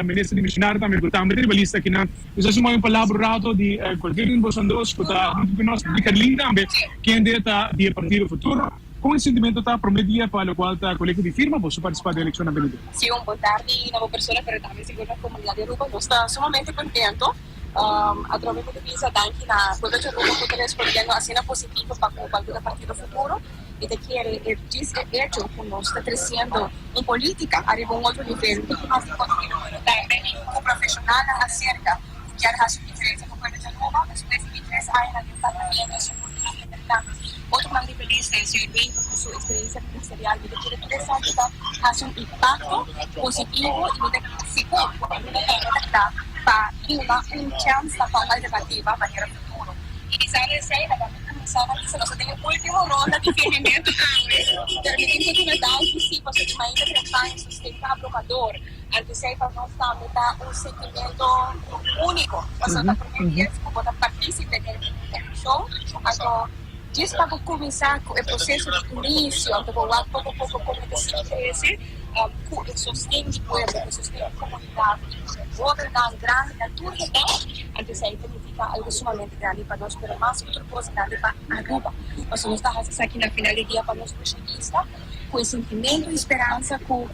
Minister di Misionario tambe cu tambe ta riba lista akinan. Nos a suma un palabra un rato di cualkier un boso dos cu ta hunto cu nos, di Carlin tambe, kende ta di e partido Futuro. Con e sentimento ta prome dia pa locual ta colegio di firma boso participa den eleccionnan venidero? Si, un bon tardi na bo persona pero tambe sigur na comunidad di Aruba. Nos ta sumamente contento. Atrobe mi ta bisa danki na pueblo di Aruba cu ta respondiendo asina positivo pa cu cualkier partido Futuro. Mi ta kere e djis e echo ku nos ta tresiendo un politica ariba un otro nivel, un tiki mas di kontinuo, pero tambe ku profeshonalnan aserka ku kier hasi un diferensia pa pueblo di Aruba. Despues di tres añanan den parlamento e soportá tambe otronan riba lista e señor Wever ku su eksperensia ministerial. Mi ta kere tur esaki ta hasi un impakto positivo i mi ta sigur ku Aruba tambe ta kla pa duna un chèns pa un alternativa manera futuro. I bisando esei, laga mi kuminsá na bisa nos a den e último ronda di firmamentu awe, pero mi tin ku duna danki sí pasobra di mainta trempan e sosten ta abrumador. Anto esei pa nos tambe ta un sentimentu úniko, pasobra ta promé bies ku bo ta partísipe den un elekshon. Anto djis pa bo kuminsá ku e proseso di inisio, anto bo wak poko poko kon e ta sigui krese ku e sosten di pueblo, ku e sosten di komunidat i ku hóbennan, grandinan, tur edat, anto esei ta nifiká algu sumamente grandi pa nos, pero mas otro kos grandi pa Aruba. Pasobra nos ta hasi esaki na final di dia pa nos pensionista ku e sentimentu i speransa ku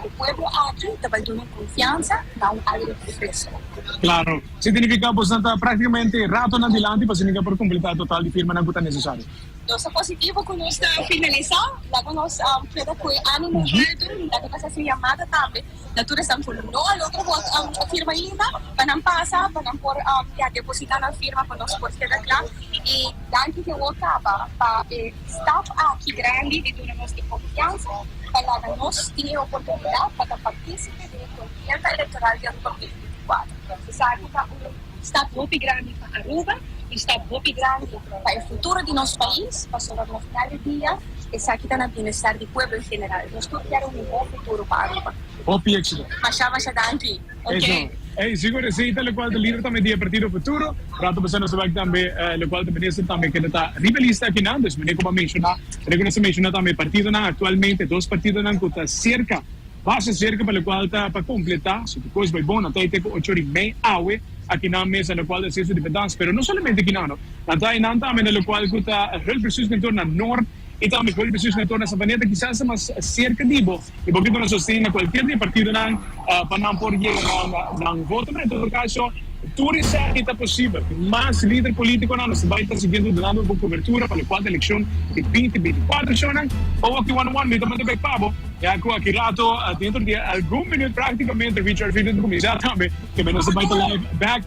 e pueblo aki ta bai duna konfiansa na un aire fresco. Klaro. Si significa boso ta praktikamente ratonan dilanti pa asina por kompletá e total di firmanan ku ta nesesario. Nos ta positivo ku nos ta finalisá. Laga nos keda ku e ánimo haltu. Laga nos hasi un yamada tambe Na tur esnan ku no a logra bot firma ainda, pa nan pasa, pa nan por ya deposita nan firma pa nos por keda kla. I danki ke wou kaba pa e stap aki grandi di duna nos e konfiansa pa laga nos tin e oportunidat pa ta partisipe den e kontienda elektoral di Aruba 2024. Esaki ta un stap hopi grandi pa Aruba, un stap hopi grandi pa e futuro di nos pais, pasobra na final di dia esaki ta na bienestar di pueblo en general. Nos tur kier un mihó futuro pa Aruba. Hopi éxito. Masha masha danki. Ok. Eso. Ey, sigur esey ta locual ta lider tambe di e partido Futuro. Rato pasa nos ta wak tambe locual ta minister tambe kende ta riba e lista akinan. Dus mene cu bo a menciona, mene cu nos a menciona tambe partidonan actualmente, dos partidonan cu ta cerca, basta cerca pa locual ta pa completa. Si tur cos bay bon, nan ta te cu ocho ora y mei awe akinan mes na locual ta Centro di Bedans. Pero no solamente akinan no, nan ta eynan tambe na locual cu ta Hulpbestuurskantoor na Noord. I tambe ku e bestuurskantoor na Savaneta kisas ta mas serka di bo i bo ke duna sosten na kualkier di e partidonan pa nan por yega na nan voto. Pero en todo kaso tur esaki ta posibel. Mas lider politikonan nos ta bai ta siguiendo dunando bo kobertura pa lokual ta elekshon di 2024 shownan. Owoki one one mi ta manda bek pa bo ya ku aki rato dentro di algun minuut praktikamente Richard Friedland ta kuminsá tambe ke nos ta bai ta live bek.